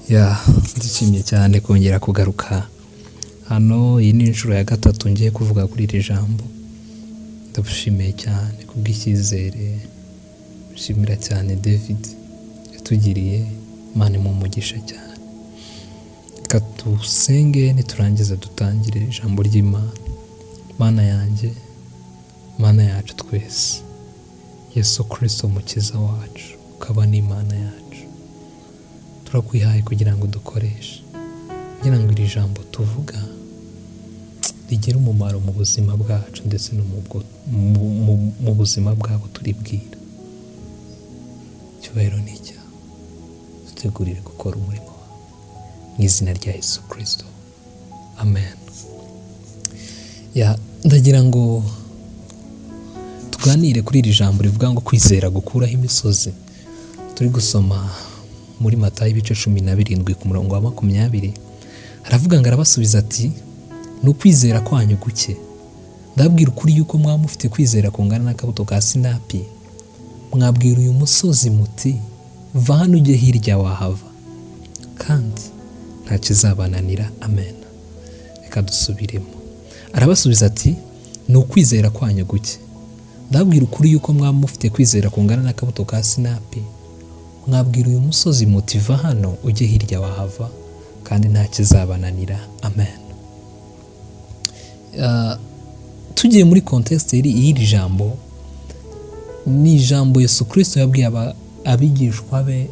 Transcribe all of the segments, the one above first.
Yeah, ndishimye cyane kongera kugaruka hano. Iyi ni inshuro ya gatatu ngiye kuvuga kuri iri jambo. Ndabushimiye cyane kubw'icyizere, nshimira cyane David yatugiriye. Imana umugisha cyane. Reka dusenge, niturangiza dutangire ijambo ry'Imana. Mana yanjye, Mana yacu twese, Yesu Kirisito Mukiza wacu, ukaba n'Imana yacu, turakwihaye kugira ngo dukoreshe, kugira ngo iri jambo tuvuga rigire umumaro mu buzima bwacu ndetse no mu buzima bwabo turibwira. Icyubahiro ni icyawe, dutegurire gukora umurimo wawe, mu izina rya Yesu Kirisito, amen. Yeah, ndagira ngo tuganire kuri iri jambo rivuga ngo kwizera gukuraho imisozi. Turi gusoma muri Matayo ibice 17 ku murongo wa 20. Haravuga ngo: "Arabasubiza ati: 'Ni ukwizera kwanyu guke. Ndabwira ukuri yuko mwaba mufite kwizera kungana n'akabuto ka sinapi, mwabwira uyu musozi muti: Va hano ujye hirya, wahava, kandi nta kizabananira.'" Amen. Reka dusubiremo. "Arabasubiza ati: 'Ni ukwizera kwanyu guke. Ndabwira ukuri yuko mwaba mufite kwizera kungana n'akabuto ka sinapi, mwabwira uyu musozi muti: Va hano ujye hirya, wahava, kandi nta kizabananira.'" Amen. Tugiye muri context y'iri jambo, ni ijambo Yesu Kirisito yabwiye abigishwa be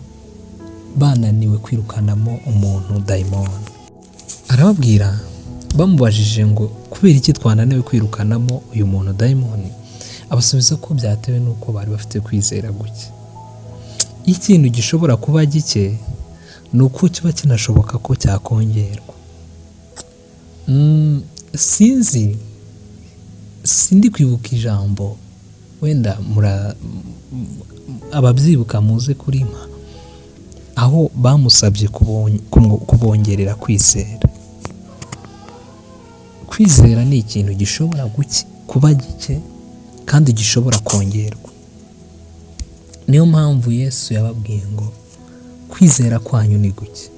bananiwe kwirukanamo umuntu dayimoni. Arababwira, bamubajije ngo kubera iki twananiwe kwirukanamo uyu muntu dayimoni, abasubiza ko byatewe n'uko bari bafite kwizera guke. Ikintu gishobora kuba gike ni uko kiba kinashoboka ko cyakongerwa. Sinzi, sindi kwibuka ijambo, wenda mura ababyibuka muze kurimpa aho bamusabye kubongerera kwizera. Kwizera ni ikintu gishobora kuba gike kandi gishobora kongerwa. Niyo mpamvu Yesu yababwiye ngo kwizera kwanyu ni guke.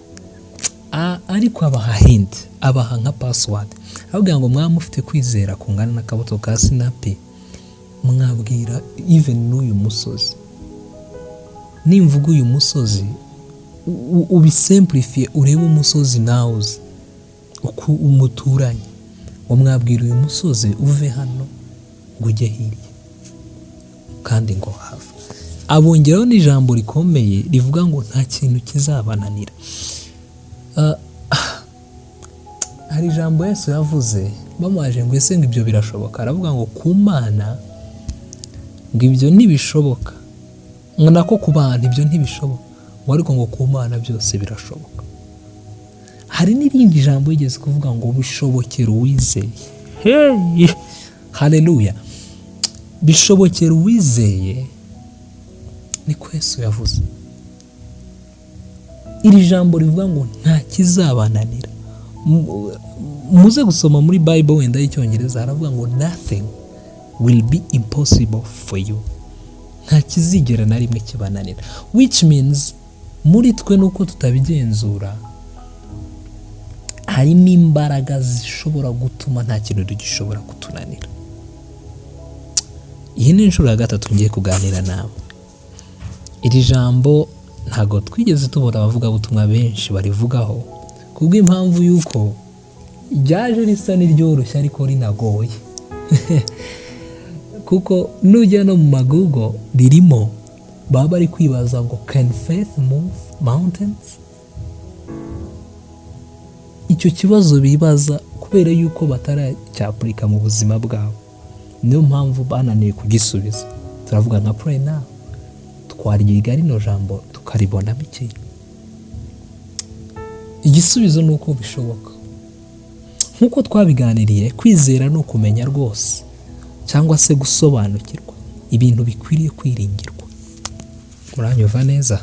Ariko abaha hint, abaha nka password, ababwira ngo mwaba mufite kwizera kungana n'akabuto ka sinapi, mwabwira even n'uyu musozi. Nimvuga uyu musozi, ubisimplifiye, urebe umusozi nawe uzi uko umuturanye, ngo mwabwira uyu musozi: uve hano ngo ujye hirya, kandi ngo hava. Abongeraho n'ijambo rikomeye rivuga ngo nta kintu kizabananira. Hari ijambo Yesu yavuze bamubaje ngo ese ngo ibyo birashoboka? Aravuga ngo ku Mana ngo ibyo ntibishoboka, ngo nako ku bantu ibyo ntibishoboka, ngo ariko ngo ku Mana byose birashoboka. Hari n'irindi jambo yigeze kuvuga ngo bishobokera uwizeye. Hey! Haleluya! Bishobokera uwizeye, niko Yesu yavuze. Iri jambo rivuga ngo nta kizabananira, muze gusoma muri Bible wenda y'Icyongereza, haravuga ngo "Nothing will be impossible for you", nta kizigera na rimwe kibananira, which means muri twe nuko tutabigenzura, harimo imbaraga zishobora gutuma nta kintu gishobora kutunanira. Iyi ni inshuro ya gatatu ngiye kuganira nawe. Iri jambo ntabwo twigeze tubona abavugabutumwa benshi barivugaho, kubw'impamvu y'uko ryaje risa n'iryoroshye ariko rinagoye, kuko nujya no mu ma Google ririmo, baba bari kwibaza ngo "Can faith move mountains?" Icyo kibazo bibaza kubera yuko bataracyapurika mu buzima bwabo, niyo mpamvu bananiwe kugisubiza. Turavuga nka Pray Now, twaryiga rino jambo tukaribonamo ikintu. Igisubizo ni uko bishoboka. Nk'uko twabiganiriye, kwizera ni ukumenya rwose cyangwa se gusobanukirwa ibintu bikwiriye kwiringirwa. Muranyumva neza?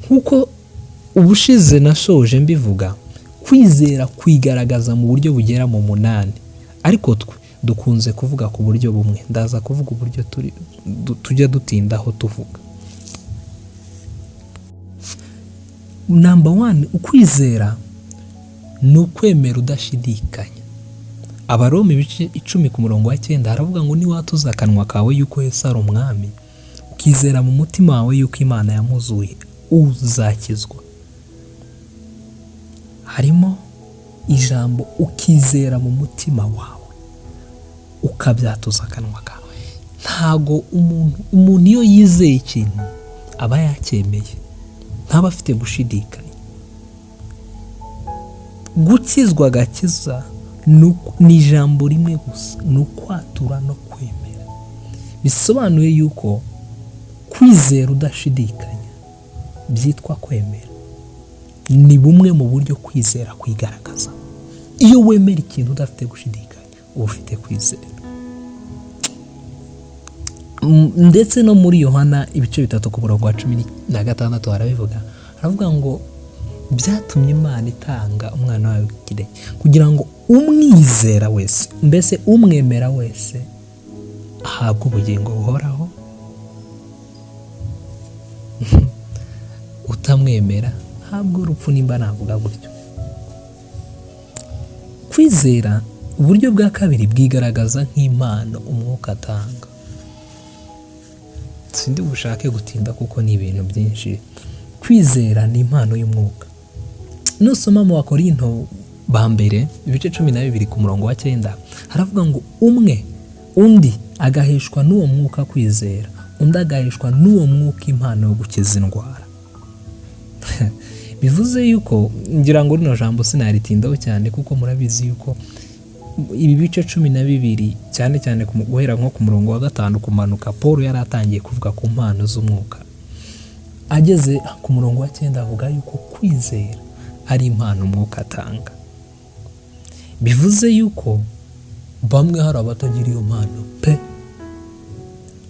Nk'uko ubushize nashoje mbivuga, kwizera kwigaragaza mu buryo bugera mu munani, ariko twe dukunze kuvuga ku buryo bumwe. Ndaza kuvuga uburyo turi tujya dutindaho tuvuga. Number one, ukwizera ni ukwemera udashidikanya. Abaroma ibice 10 ku murongo wa 9 haravuga ngo: "Niwatuza akanwa kawe yuko Yesu ari umwami, ukizera mu mutima wawe yuko Imana yamuzuye, uzakizwa." Harimo ijambo ukizera mu mutima wawe, ukabyatuza akanwa kawe. Ntago umuntu iyo yizeye ikintu aba yacyemeye, ntaba afite gushidikanya. Gukizwa, agakiza ni ijambo rimwe gusa, ni ukwatura no kwemera. Bisobanuye yuko kwizera udashidikanya byitwa kwemera. Ni bumwe mu buryo kwizera kwigaragaza. Iyo wemera ikintu udafite gushidikanya, uba ufite kwizera. Ndetse no muri Yohana ibice 3 ku murongo wa 16 harabivuga. Haravuga ngo byatumye Imana itanga umwana wayo w'ikinege kugira ngo umwizera wese, mbese umwemera wese, ahabwe ubugingo buhoraho, utamwemera ahabwe urupfu, nimba navuga gutyo. Kwizera, uburyo bwa kabiri, bwigaragaza nk'impano umwuka atanga. Sindi bushake gutinda kuko ni ibintu byinshi. Kwizera ni impano y'umwuka. Nusoma mu Bakorinto ba mbere ibice 12 ku murongo wa 9, haravuga ngo umwe undi agaheshwa n'uwo mwuka kwizera, undi agaheshwa n'uwo mwuka impano yo gukiza indwara. Bivuze yuko, ngira ngo rino jambo sinaritindaho cyane, kuko murabizi yuko ibi bice 12, cyane cyane guhera nko ku murongo wa 5 kumanuka, Paul yari atangiye kuvuga ku mpano z'umwuka. Ageze ku murongo wa 9 avuga yuko kwizera ari impano umwuka atanga. Bivuze yuko bamwe, hari abatagira iyo mpano pe,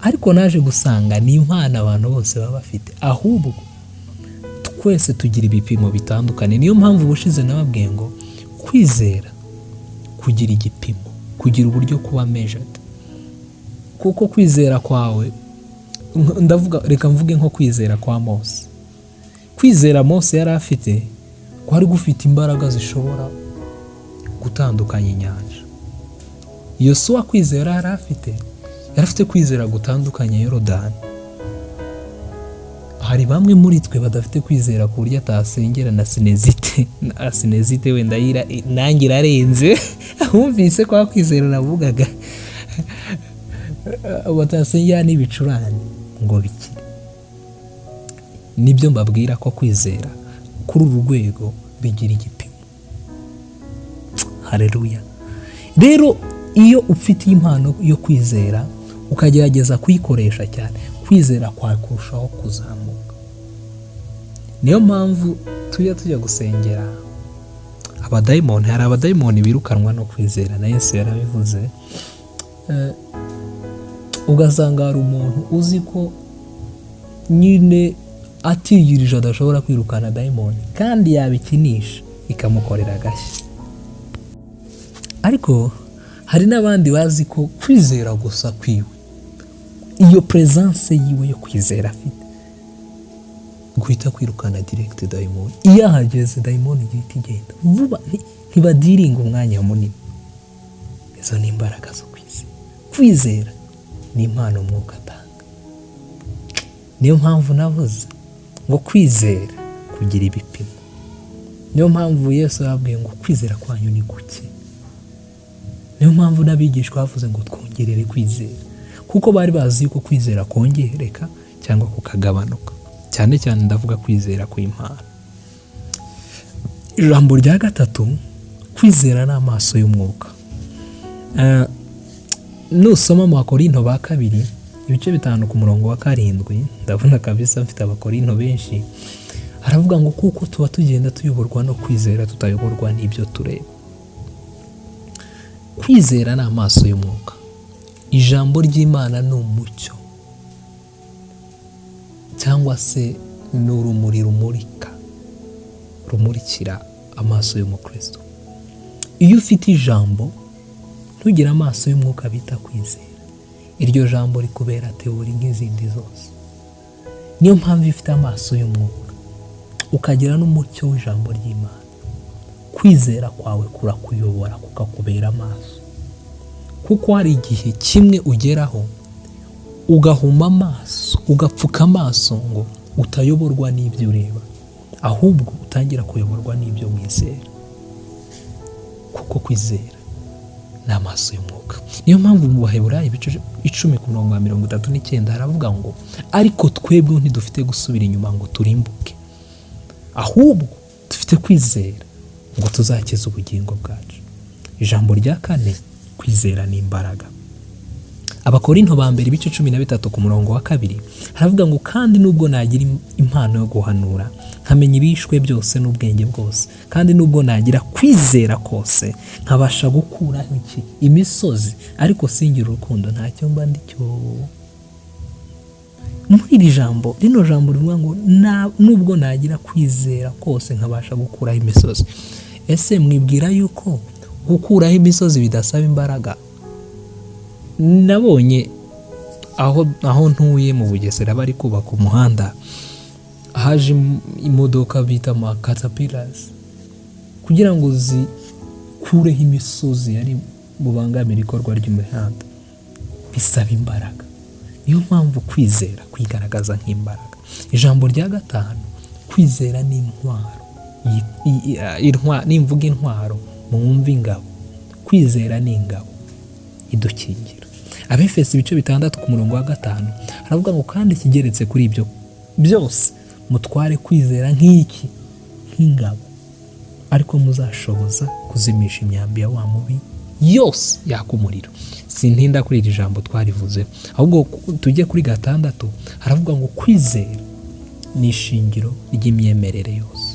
ariko naje gusanga ni impano abantu bose baba bafite, ahubwo twese tugira ibipimo bitandukanye. Niyo mpamvu ubushize nababwiye ngo kwizera kugira igipimo, kugira uburyo kuba measured, kuko kwizera kwawe, ndavuga, reka mvuge nko kwizera kwa Mose. Kwizera Mose yari afite kwari gufite imbaraga zishobora gutandukanya inyanja. Yosuwa kwizera yari afite, yari afite kwizera gutandukanya Yorodani. Hari bamwe muri twe badafite kwizera ku buryo atasengera na sinusite, na sinusite wenda nanjye irarenze, wumvise kwa kwizera navugaga, batasengera n'ibicurane ngo bikire. Nibyo mbabwira ko kwizera kuri uru rwego bigira igipimo. Hareruya! Rero iyo ufite impano yo kwizera, ukagerageza kuyikoresha cyane, kwizera kwawe kurushaho kuzamuka. Niyo mpamvu tujya gusengera abadayimoni. Hari abadayimoni birukanwa no kwizera, na Yesu yarabivuze. Ugasanga hari umuntu uzi ko nyine atiyirije adashobora kwirukana dayimoni, kandi yabikinisha ikamukorera agashya. Ariko hari n'abandi bazi ko kwizera gusa kwiwe, iyo presence yiwe yo kwizera afite, guhita kwirukana direct dayimoni. Iyo ahageze, dayimoni igihita igenda vuba, ntibadiringa umwanya munini. Izo ni imbaraga zo kwizera. Kwizera ni impano umwuka atanga. Niyo mpamvu navuze ngo kwizera kugira ibipimo. Niyo mpamvu Yesu yababwiye ngo kwizera kwanyu ni guke. Niyo mpamvu n'abigishwa bavuze ngo twongerere kwizera, kuko bari bazi yuko kwizera kongereka cyangwa kukagabanuka. Cyane cyane ndavuga kwizera kw'impano. Ijambo rya gatatu, kwizera ni amaso y'umwuka. Nusoma mu Bakorinto ba kabiri ibice 5 ku murongo wa 7, ndabona kabisa mfite Abakorinto benshi, aravuga ngo kuko tuba tugenda tuyoborwa no kwizera, tutayoborwa n'ibyo tureba. Kwizera ni amaso y'umwuka. Ijambo ry'Imana ni umucyo, cyangwa se ni urumuri rumurika, rumurikira amaso y'umukristo. Iyo ufite ijambo, ntugire amaso y'umwuka bita kwizera, iryo jambo rikubera théorie nk'izindi zose. Niyo mpamvu iyo ufite amaso y'umwuka ukagira n'umucyo w'ijambo ry'Imana, kwizera kwawe kurakuyobora, kukakubera amaso. Kuko hari igihe kimwe ugeraho ugahuma amaso, ugapfuka amaso ngo utayoborwa n'ibyo ureba, ahubwo utangira kuyoborwa n'ibyo wizera, kuko kwizera ni amaso y'umwuka. Niyo mpamvu mu Baheburayo ibice 10 ku murongo wa 39 haravuga ngo: "Ariko twebwe ntidufite gusubira inyuma ngo turimbuke, ahubwo dufite kwizera ngo tuzakize ubugingo bwacu." Ijambo rya kane: kwizera ni imbaraga. Abakorinto ba mbere ibice 13 ku murongo wa 2 haravuga ngo: "Kandi nubwo nagira impano yo guhanura, nkamenya ibihishwe byose n'ubwenge bwose, kandi nubwo nagira kwizera kose nkabasha gukuraho iki? Imisozi, ariko singira urukundo, ntacyo mba ndicyo." Muri iri jambo, rino jambo rivuga ngo nubwo nagira kwizera kose nkabasha gukuraho imisozi, ese mwibwira yuko gukuraho imisozi bidasaba imbaraga? Nabonye aho ntuye mu Bugesera bari kubaka umuhanda, haje imodoka bita ama caterpillars kugira ngo zikureho imisozi yari bubangamire ikorwa ry'imihanda. Bisaba imbaraga. Niyo mpamvu kwizera kwigaragaza nk'imbaraga. Ijambo rya gatanu: kwizera ni intwaro. Nimvuga intwaro mwumve ingabo. Kwizera ni ingabo idukingira. Abefesi ibice 6 ku murongo wa 5 haravuga ngo: "Kandi ikigeretse kuri ibyo byose, mutware kwizera nk'iki? Nk'ingabo, ariko muzashoboza kuzimisha imyambi ya wa mubi yose yaka umuriro." Sintinda kuri iri jambo, twarivuze, ahubwo tujye kuri gatandatu. Haravuga ngo kwizera ni ishingiro ry'imyemerere yose.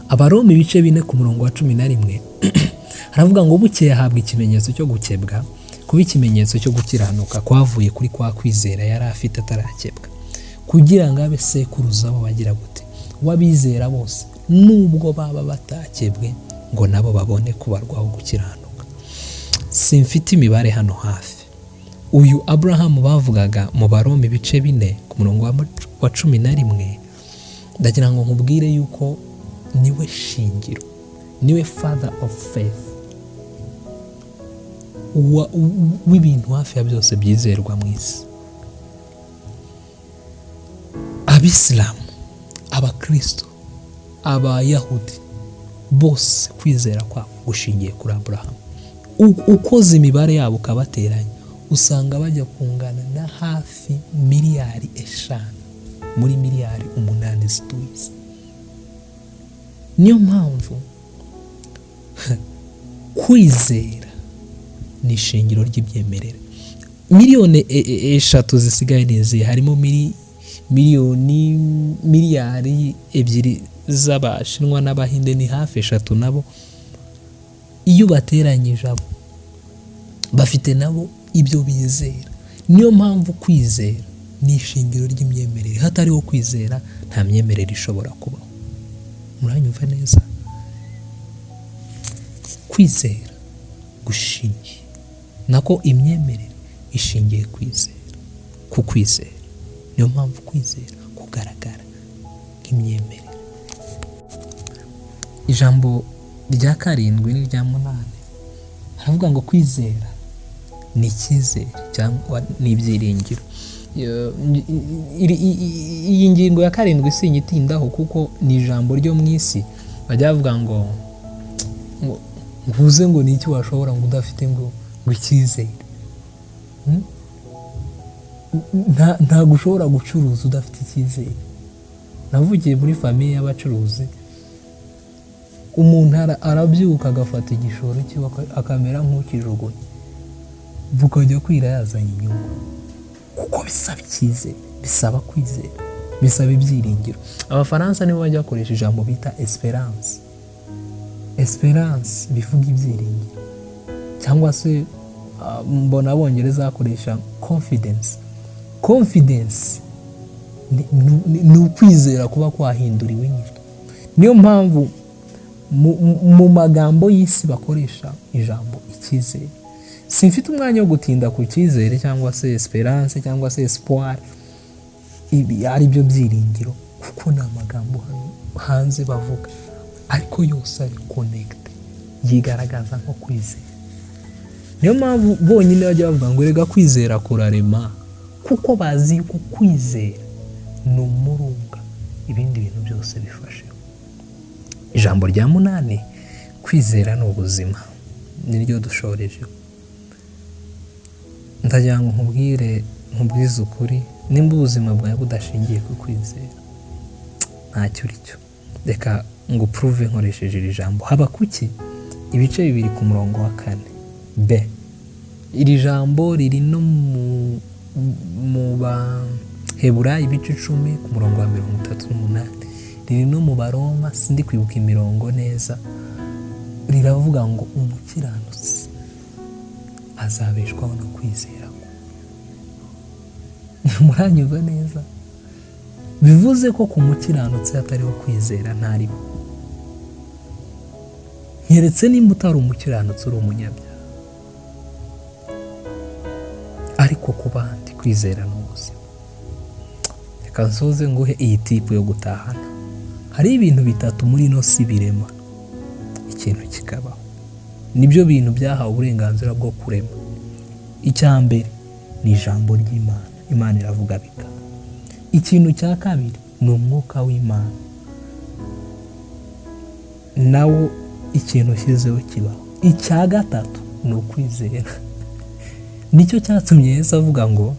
Abaroma ibice 4 ku murongo wa 11 haravuga ngo: "Bukeye ahabwa ikimenyetso cyo gukebwa, kuba ikimenyetso cyo gukiranuka kwavuye kuri kwa kwizera yari afite atarakebwa, kugira ngo abe sekuruza bagira gute? W'abizera bose, nubwo baba batakebwe, ngo nabo babone kubarwaho gukiranuka." Simfite imibare hano hafi. Uyu Aburahamu bavugaga mu Baroma ibice 4 ku murongo wa 11, ndagira ngo nkubwire yuko niwe shingiro, niwe father of faith w'ibintu hafi ya byose byizerwa mu isi. Abisilamu, abakristo, Abayahudi, bose kwizera kwabo gushingiye kuri Aburahamu. Ukoze imibare yabo ukabateranya, usanga bajya kungana na hafi miliyari 5 muri miliyari 8 zituye isi. Niyo mpamvu kwizera ni ishingiro ry'ibyemerere. Miliyoni 3 zisigaye ni izihe? Harimo miliyoni miliyari 2 z'Abashinwa n'Abahinde, ni hafi 3 nabo. Iyo ubateranyije, abo bafite nabo ibyo bizera. Niyo mpamvu kwizera ni ishingiro ry'imyemerere. Hatariho kwizera, nta myemerere ishobora kubaho. Muranyumva neza? Kwizera gushingiye nako, imyemerere ishingiye kwizera, ku kwizera. Niyo mpamvu kwizera kugaragara nk'imyemerere. Ijambo rya karindwi n'irya munani haravuga ngo kwizera ni icyizere cyangwa ni ibyiringiro. Iyi ngingo ya karindwi sinyitindaho, kuko ni ijambo ryo mu isi bajya bavuga ngo nguze ngo ni iki washobora ngo udafite ngo icyizere. Ntabwo ushobora gucuruza udafite icyizere. Navukiye muri famille y'abacuruzi. Umuntu arabyuka agafata igishoro cyiwe akamera nk'ukijugunya, bukajya kwira yazanye inyungu, kuko bisaba icyizere, bisaba kwizera, bisaba ibyiringiro. Abafaransa nibo bajya bakoresha ijambo bita espérance. Espérance bivuga ibyiringiro, cyangwa se mbona Abongereza bakoresha confidence. Confidence ni ukwizera kuba kwahinduriwe inyito. Niyo mpamvu mu magambo y'isi bakoresha ijambo icyizere. Simfite umwanya wo gutinda ku cyizere cyangwa se espérance cyangwa se espoir, ibi ari byo byiringiro. Kuko ni amagambo hano hanze bavuga, ariko yose ari connecté, yigaragaza nko kwizera. Niyo mpamvu bonyine bajya bavuga ngo rega kwizera kurarema, kuko bazi yuko kwizera ni umurunga ibindi bintu byose bifasheho. Ijambo rya munani, kwizera ni ubuzima, niryo dushorejeho. Ndagira ngo nkubwire, nkubwize ukuri, nimba ubuzima bwawe budashingiye ku kwizera, ntacyo uri cyo. Reka ngo prove nkoresheje iri jambo, Habakuki ibice 2 ku murongo wa 4 b. Iri jambo riri no mu Baheburayi ibice 10 ku murongo wa 38, riri no mu Baroma, sindi kwibuka imirongo neza. Riravuga ngo umukiranutsi azabeshwaho no kwizera kwe. Muranyumva neza? Bivuze ko ku mukiranutsi hatariho kwizera ntariho, nyeretse nimba utari umukiranutsi, uri umunyabyaha. Ariko ku bandi kwizera ni ubuzima. Reka nsoze nguhe iyi tip yo gutahana. Hari ibintu bitatu muri ino si birema ikintu kikabaho, nibyo bintu byahawe uburenganzira bwo kurema. Icya mbere ni ijambo ry'Imana, Imana iravuga bikaba. Ikintu cya kabiri ni umwuka w'Imana, nawo ikintu ushyizeho kibaho. Icya gatatu ni ukwizera. Nicyo cyatumye Yesu avuga ngo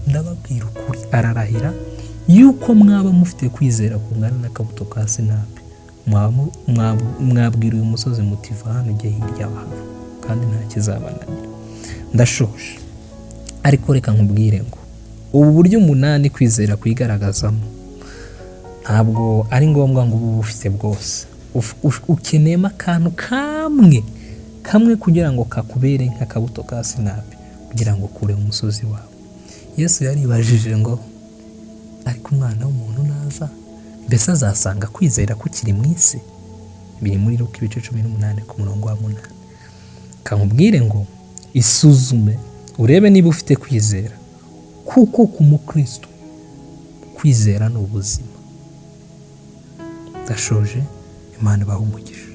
ndababwira ukuri, ararahira yuko mwaba mufite kwizera kungana n'akabuto ka sinapi, mwabwira uyu musozi muti va hano ujye hirya wahava, kandi nta kizabananira. Ndashoje, ariko reka nkubwire ngo ubu buryo umunani kwizera kwigaragazamo ntabwo ari ngombwa ngo ube ubufite bwose. Ukeneyemo akantu kamwe kamwe kugira ngo kakubere nk'akabuto ka sinapi, kugira ngo ukure umusozi wawe. Yesu yaribajije ngo ariko umwana w'umuntu naza, mbese azasanga kwizera kukiri mu isi? Biri muri Luka ibice 18 ku murongo wa 8. Kamubwire ngo isuzume urebe niba ufite kwizera, kuko ku mukristo kwizera ni ubuzima. Ndashoje, Imana ibahe umugisha.